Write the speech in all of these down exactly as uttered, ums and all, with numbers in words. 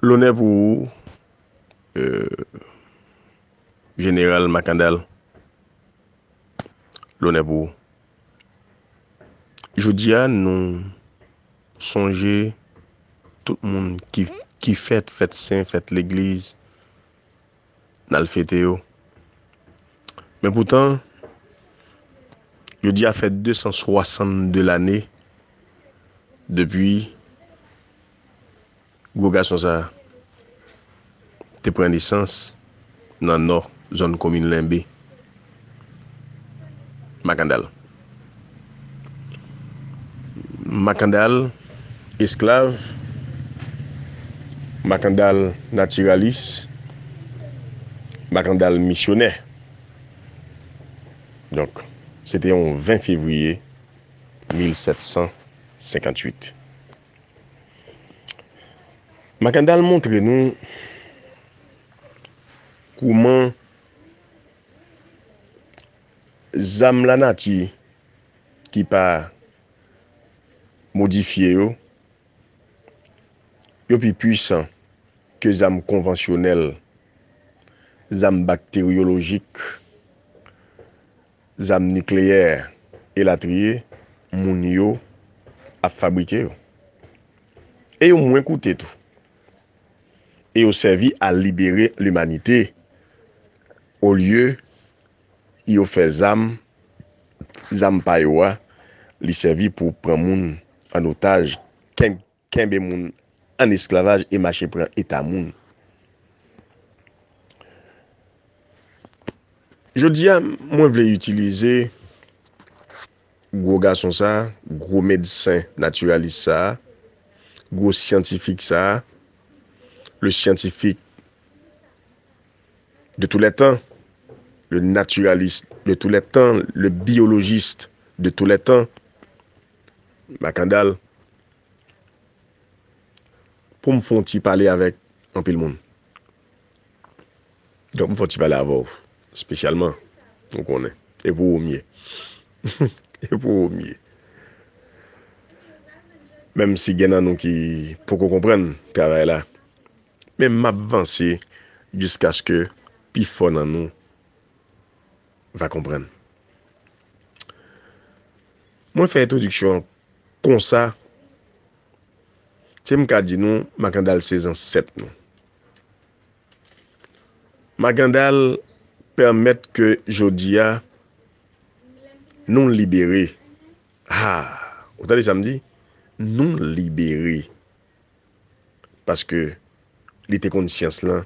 Lonè pou ou, euh, Jeneral Makandal. Lonè pou ou. Jodi a, nou sonje tout moun ki, ki fèt, fèt sen, fèt legliz, n al fete yo. Men poutan, jodi a fè de san swasannde lane depi gwo gason sa a te pran nesans nan nò zòn komin Lenbe. Makandal. Makandal esklav, Makandal natiralis, Makandal misyonè. Donk, se te yon ven fevriye mil sèt san senkanntuit. Makandal montre nou kouman zam lanati ki pa modifye yo, yo pi pwisan ke zam konvansyonèl, zam bakteryolojik, zam nikleyè, elatriye, moun yo ap fabrike yo. E yo mwen koute tou. E yo sèvi a libere limanite, olye yo fè zam, zam pa yo a, li sèvi pou pran moun an otaj, ken-, kenbe moun an esklavaj e mache pran eta moun. Jodi a, mwen vle itilize gwo gason sa a, gwo medsen natiralis sa a, gwo syantifik sa a, le scientifique de tous les temps, le naturaliste de tous les temps, le biologiste de tous les temps, Makandal, pou m fè yon ti pale avèk anpil moun. Donk, m fè yon ti pale avè w, espesyalman, ou konnen. E pou ou m ye. E pou ou m ye. Menm si gen nan nou ki poko konprann travay la, men m ap vanse jiskaske pifò nan nou va konprann. Mwen fè entwodiksyon an konsa, se m ka di nou, Makandal se zansèt nou. Makandal pèmèt ke jodi a, nou libere. Ha! Ou tande sa m di? Nou libere. Paske li te konn syans lan,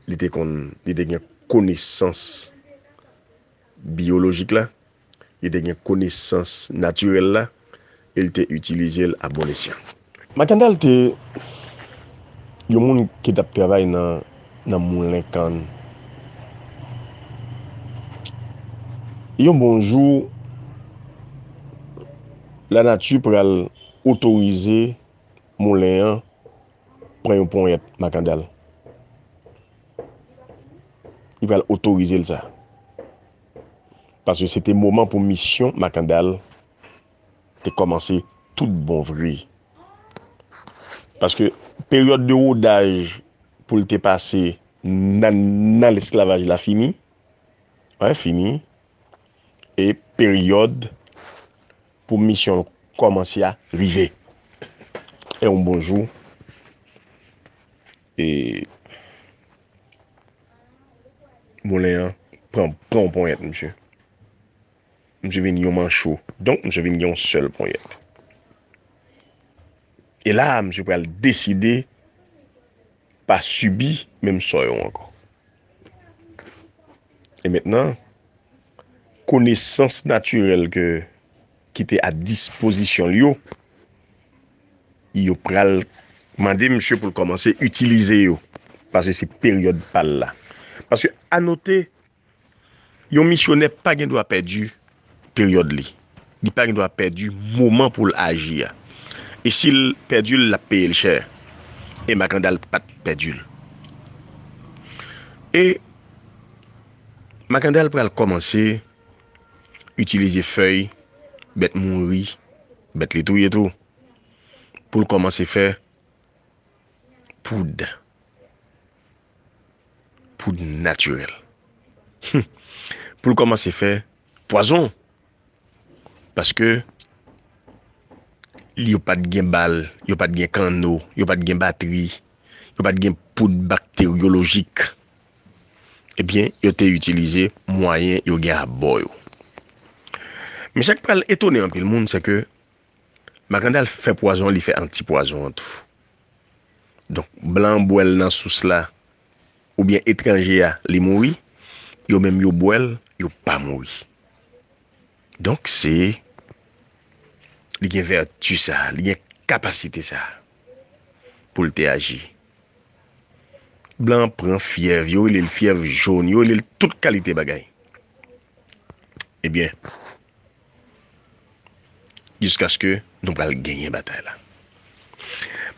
li te konn, li te gen konesans biyolojik la, li te gen konesans natirèl la, e li te itilize l a bon esyan. Makandal te yon moun ki t ap travay nan, nan moulen kann. Yon bon jou, lanati pral otorize moulen an pran yon ponyèt Makandal. Li pral otorize l sa. Paske se te moman pou misyon Makandal te kòmanse tout bon vre. Paske peryòd de wodaj pou l te pase nan, nan lesklavaj la fini. Wi, fini. E peryòd pou misyon l kòmanse a rive. E yon bon jou, e moulen an pran, pran yon ponyèt, misye. Misye vin yon mancho. Donk, misye vin gen yon sèl ponyèt. E la a, misye pral deside pa sibi menm sò yo ankò. E mentnan, konesans natirèl ke, ki te a dispozisyon l yo, yo pral mande misye pou l kòmanse itilize yo, paske se peryòd pa l la. Paske, anote, yon misyonè pa gen dwa pèdi peryòd li. Li pa gen dwa pèdi moman pou l aji a. E si l pèdi l, l ap peye l chè. E Makandal pa t pèdi l. E Makandal pral kòmanse itilize fèy bèt mouri, bèt li touye tou, pou l kòmanse fè poud. Poud natirèl. Pou l kòmanse fè pwazon. Paske yo pa t gen bal, yo pa t gen kanno, yo pa t gen batri, yo pa t gen poud bakteryolojik. Ebyen, yo te itilize mwayen yo gen abò yo. Men sa k pral etone anpil moun, se ke Makandal fè pwazon, li fè antipwazon an tou. Donk, blan an bwè l nan sous la, oubyen etranje a, li mouri, yo menm yo bwè l, yo pa mouri. Donk, se, li gen vèti sa, li gen kapasite sa, pou l te aji. Blan an pran fyèv, yo rele l fyèv jòn, yo rele l tout kalite bagay. Ebyen, jiskaske nou pral genyen batay la.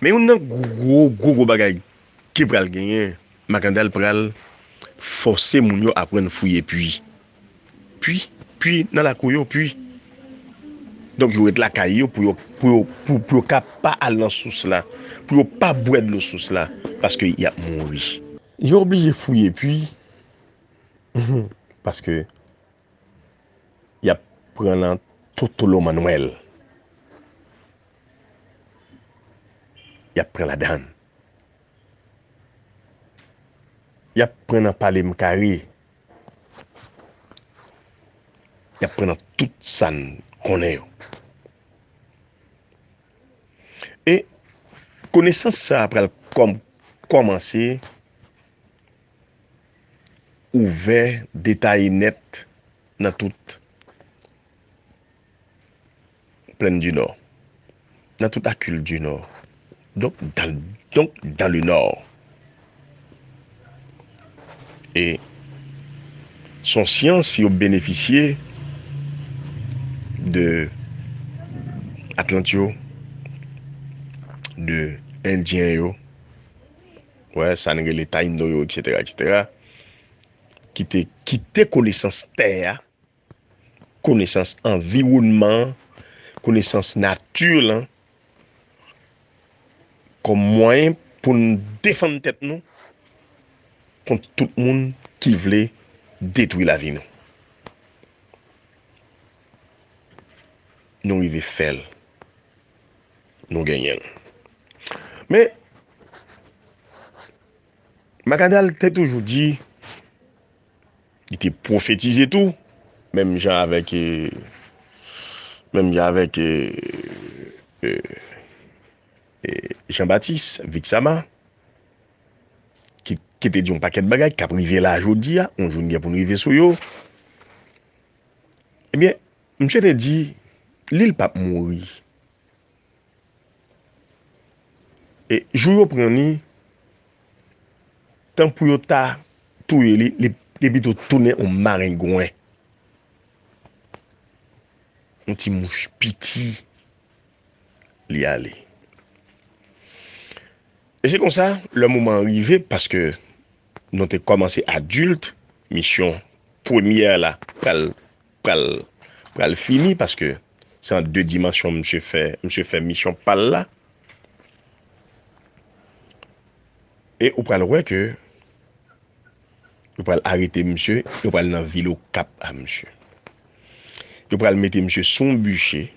Men youn nan gwo, gwo, gwo bagay ki pral genyen, Makandal pral fòse moun yo aprann fouye pwi. Pwi, pwi nan lakou yo, pwi. Donk, yo ret lakay yo pou yo, pou yo, pou, pou yo ka pa al nan sous la, pou yo pa bwè dlo sous la, paske y ap mouri. Yo oblije fouye pwi, paske y ap pran nan totolo mannwèl. Y ap pran ladann. Y ap pran nan pale m kare. Y ap pran nan tout sa n konnen yo. E konesans sa a pral kòm, kòmanse ouvè, detaye nèt nan tout Plaine du Nord, nan tout Akil du Nord. Donk, dans, donc, dans le Nord. E se yon syans yo benefisye de Atlant yo, de Endyen yo, wè, sa n rele Tayino yo, etsetera, etsetera, ki te kite konesans tè a, konesans anviwònman an, konesans nati lan, kòm mwayen pou n defann tèt nou kont tout moun ki vle detwi lavi nou. Nou rive fè l. Nou genyen l. Men, Makandal te toujou di, li te pwofetize tou, menm jan avèk, eh, menm jan avèk, eh, eh, eh, Jean-Baptiste Vixama, ki, ki te di yon pakèt bagay k ap rive la jodi a, yon jou n gen pou n rive sou yo. Ebyen, misye te di, li l p ap mouri. E jou yo pran li, tan pou yo ta touye li, li, li pito tounen yon marengwen. Yon ti mouch piti, li ale. E se konsa, lè moman an rive, paske nou te kòmanse adilt, misyon premyè la pral, pral, pral fini, paske se an de dimansyon misye fè, misye fè misyon pa l la. E ou pral wè ke yo pral arete misye, yo pral nan vil Okap a misye. Yo pral mete misye sou yon biche,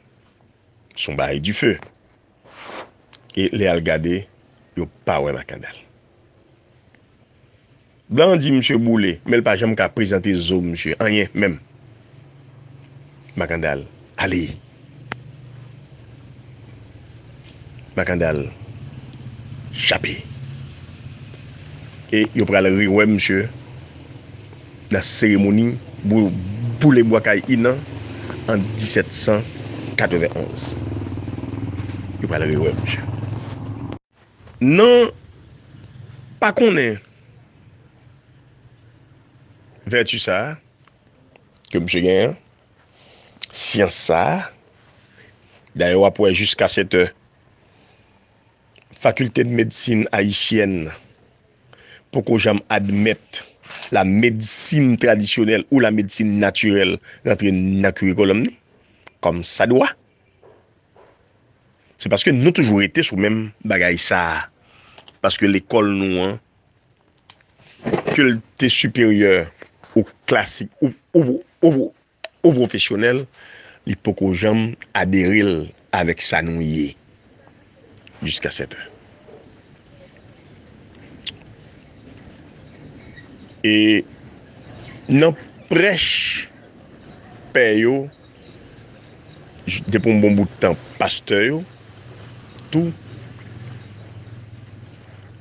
sou yon bagay dife. E lè y al gade, yo pa wè Makandal. Blan an di misye boule, men l pa janm ka prezante zo misye, anyen menm. Makandal ale. Makandal chape. E yo pral rewè misye nan seremoni bou-, boule bwa kay Inan an disèt san katrevenn onz. Yo pral rewè misye. Nan pa konnen vèti sa a ke misye genyen, syans sa a, dayè w ap wè jiska sèt è, Faculté de Médecine Haïtienne poko janm admèt la médecine traditionnelle ou la médecine naturelle rantre nan curriculum li, kòm sa dwa. Se paske nou toujou rete sou menm bagay sa a. Paske lekòl nou an, ke l te siperyè ou klasik ou, ou, ou, ou pwofesyonèl, li poko janm adere l avèk sa nou ye jiska sèten. E nan prèch pè yo, j- depi yon bon bout tan, pastè yo, tou,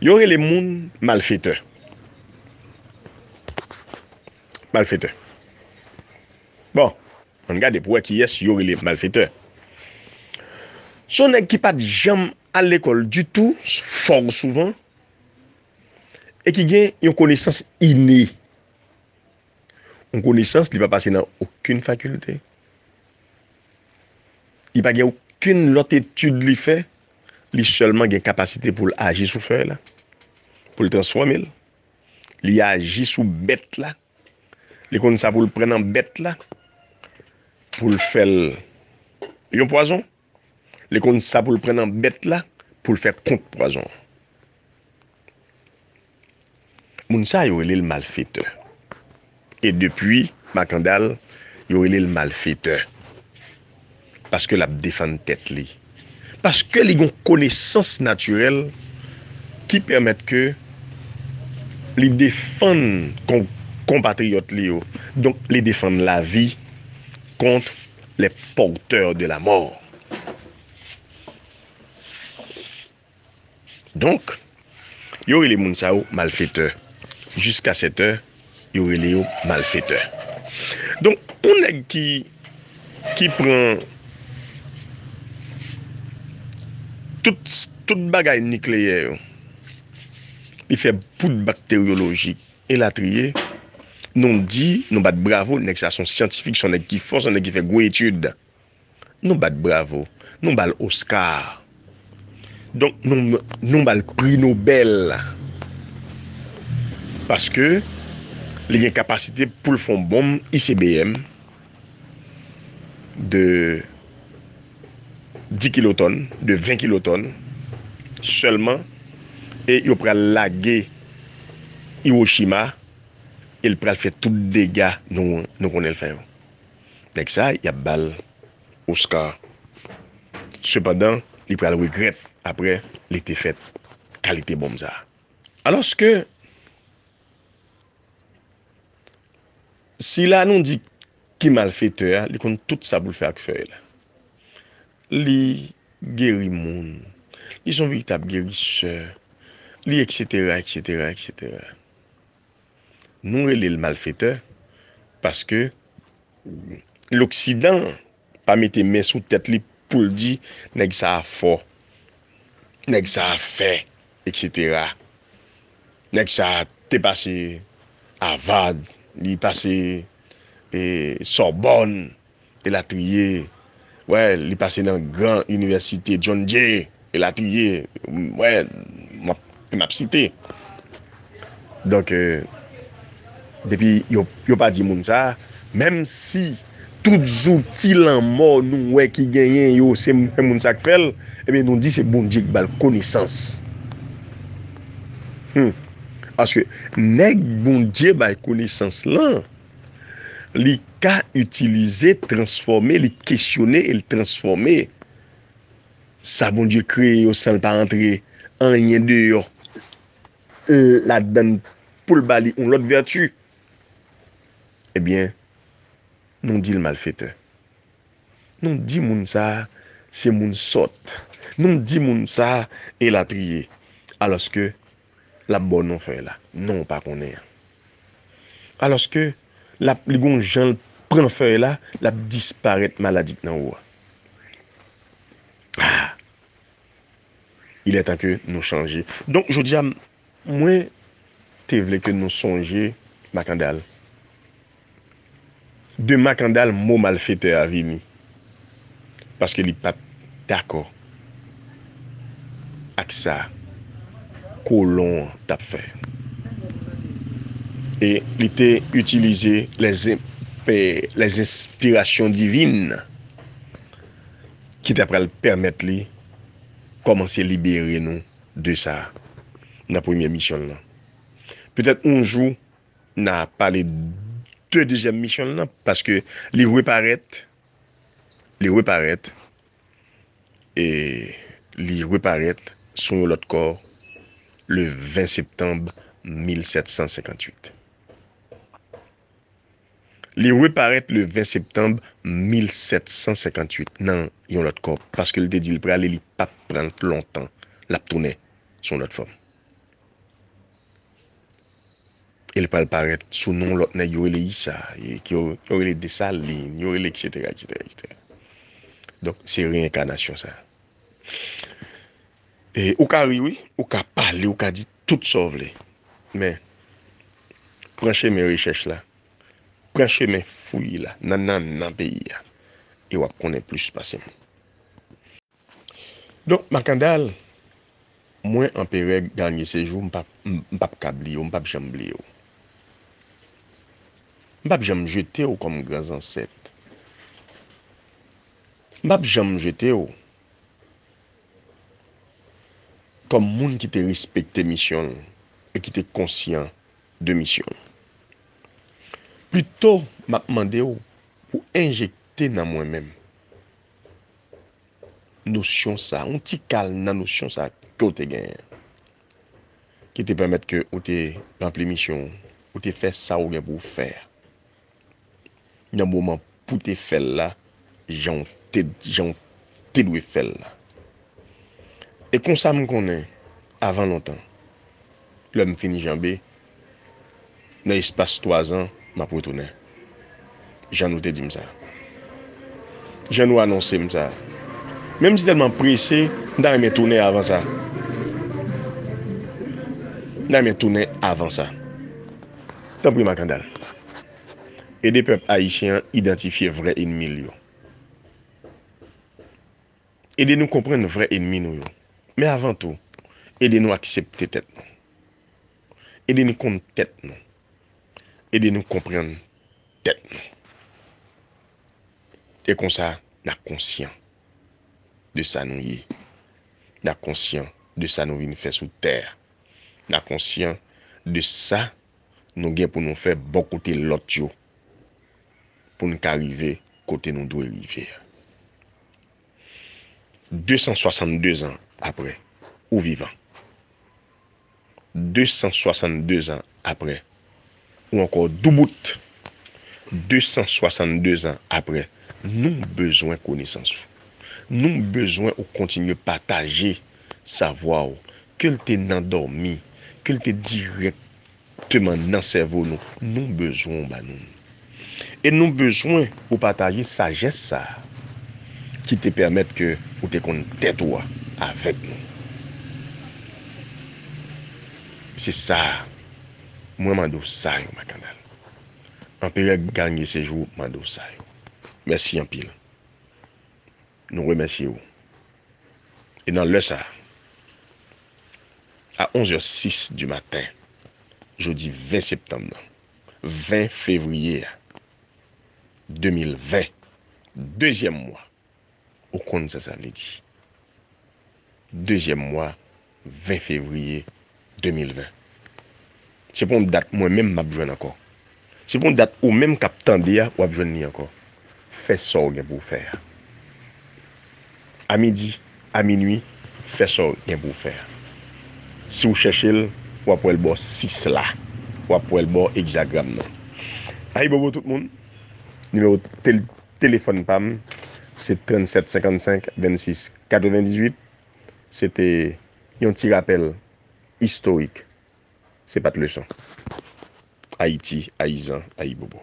yo rele moun malfetè. Malfetè. Bon, ann gade pou wè kiyès yo rele malfetè. Se yon nèg ki pa t janm al lekòl ditou, fò souvan, e ki gen yon konesans ine. Yon konesans, li pa pase nan okenn fakilte. Li pa gen okenn lòt etid li fè. Li sèlman gen kapasite pou l aji sou fèy la, pou l transfòme l. Li aji sou bèt la. Li konn sa pou l pran nan bèt la, pou l fè l yon pwazon. Li konn sa pou l pran nan bèt la, pou l fè kont pwazon. Moun sa yo rele l malfetè. E depi Makandal, yo rele l malfetè. Paske l ap defann tèt li. Paske li gen yon konesans natirèl ki pèmèt ke li defann kon- konpatriyòt li yo. Donk, li defann lavi kont les porteurs de la mort. Donk, yo rele moun sa yo malfetè. Jiska sèten, yo rele yo malfetè. Donk, yon nèg ki, ki pran tout, tout bagay nikleyè yo, li fè poud bakteryolojik, elatriye, nou di, nou bat bravo, nèg sa se yon syantifik, se yon nèg ki fò, se yon nèg ki fè gwo etid. Nou bat bravo. Nou ba l Oscar. Donk, nou, nou ba l pri Nobèl. Paske li gen kapasite pou l fè yon bonm I C B M de dis kilotòn, de ven kilotòn sèlman, e yo pral lage Hiroshima, e l pral fè tout dega nou, nou konnen l fè yo. Nèg sa, y ap ba l Oscar. Sepandan, li pral regrèt apre li te fè kalite bonm sa. Alòske, sila nou di ki malfetè a, li konn tout sa pou l fè ak fèy la. Li geri moun. Li se yon veritab gerisè. Li etsetera, etsetera, etsetera. Nou rele l malfetè paske Loksidan pa mete men sou tèt li pou l di nèg sa a fò, nèg sa a fè, etsetera. Nèg sa a te pase Harvard, li pase, e, Sorbonne, elatriye. Wè, li pase nan gran inivèsite John Jay, elatriye. Wè, m ap, m ap site. Donk, e, depi yo, yo pa di moun sa, menm si tout zouti lanmò nou wè ki genyen yo, se m-, se moun sa k fè l, ebyen, nou di se Bondye k ba l konesans. Hmm. Paske nèg Bondye bay konesans lan, li ka itilize, transfòme, li kesyone e l transfòme. Sa Bondye kreye yo san l pa antre anyen deyò, e, ladann pou l ba li yon lòt vèti. Ebyen, nou di l malfetè. Nou di moun sa a, se moun sòt. Nou di moun sa a, elatriye. Alòske, l ap ba w non fèy la. Non, w pa konnen an. Alòske, l ap, li gon jan l pran fèy la, l ap disparèt maladi k nan ou a. Ah! Il est temps que nou chanje. Donk, jodi a, mwen te vle ke nou sonje Makandal. De Makandal, mo malfetè a vini. Paske li pa t dakò ak sa kolon an t ap fè. E li te itilize les, les inspirations divines ki ta pral pèmèt li kòmanse libere nou de sa. nan premye misyon l lan. Petèt yon jou, n a pale de dezyèm misyon l lan, paske li reparèt, li reparèt, e li reparèt sou yon lòt kò le ven septanm mil sèt san senkantuit. Li reparèt le ven septanm mil sèt san senkantuit nan yon lòt kò, paske l te di l prale, li p ap pran l lontan, l ap tounen sou yon lòt fòm. E l pral parèt sou non lòt nèg yo rele Isa, e ki yo, yo rele Desalin, yo rele et cetera, et cetera, et cetera. Donk, se reyenkanasyon sa. E ou ka ri, wi, ou ka pale, ou ka di tout sa w vle. Men, pran chemen rechèch la, pran chemen fouy la, nan, nan, nan peyi a, e w ap konnen plis pase m. Donk, Makandal, mwen, Anperè Garnier Séjour, m p ap, m, m p ap ka bliye w, m p ap janm bliye w. M p ap janm jete w kòm gran zansèt. M p ap janm jete w kòm moun ki te respekte misyon l e ki te konsyan de misyon l. Pito, m ap mande w pou enjekte nan mwen menm nosyon sa, yon ti kal nan nosyon sa ke w te genyen, ki te pèmèt ke ou te ranpli misyon w, ou te fè sa ou gen pou w fè a nan moman pou te fè l la, jan w te, jan w te dwe fè l la. E konsa m konnen, avan lontan, lè m fin janbe, nan espas twazan, m ap retounen. Jan nou te di m sa. Jan nou anonse m sa. Menm si tèlman prese, m ta renmen tounen avan sa. M ta renmen tounen avan sa. Tanpri, Makandal. Ede pèp ayisyen an idantifye vrè enmi l yo. Ede nou konprann vrè enmi nou yo. Men avan tou, ede nou aksepte tèt nou. Ede nou konn tèt nou. Ede nou konprann tèt nou. E konsa, n a konsyan de sa nou ye. N a konsyan de sa nou vin fè sou tè a. N a konsyan de sa nou gen pou nou fè bò kote lòt yo pou n ka rive kote nou dwe rive a. De san swasann de zan apre, ou vivan. De san swasann de zan apre, ou ankò doubout. De san swasann de zan apre, nou bezwen konesans ou. Nou bezwen ou kontinye pataje savwa w, ke l te nan dòmi, ke l te dirèkteman nan sèvo nou. Nou bezwen w ba nou. E nou bezwen ou pataje sajès sa a ki te pèmèt ke ou te konn tèt ou a avèk nou. Se sa a. Mwen mande w sa yo, Makandal. Anperè Garnier Séjour mande w sa yo. Mèsi anpil. Nou remèsye w. E nan lè sa a, a onz è sis di maten, jodi ven septanm nan, ven fevriye a, de mil ven, dezyèm mwa, ou konn sa sa vle di. Dezyèm mwa, ven fevriye de mil ven. Se pa yon dat mwen menm m ap jwenn ankò. Se pa yon dat ou menm k ap tande a, w ap jwenn li ankò. Fè sa w gen pou w fè a. A midi, a minwi, fè sa w gen pou w fè a. Si w chèche l, w ap wè l bò sis la. W ap wè l bò egzagram nan. Ayibobo tout moun. Nimewo tel-, telefòn pa m, se trannsèt senkannsenk vennsis katrevendizuit. Se te yon ti rapèl istorik. Se pa t leson. Ayiti, Ayizan, Ayibobo.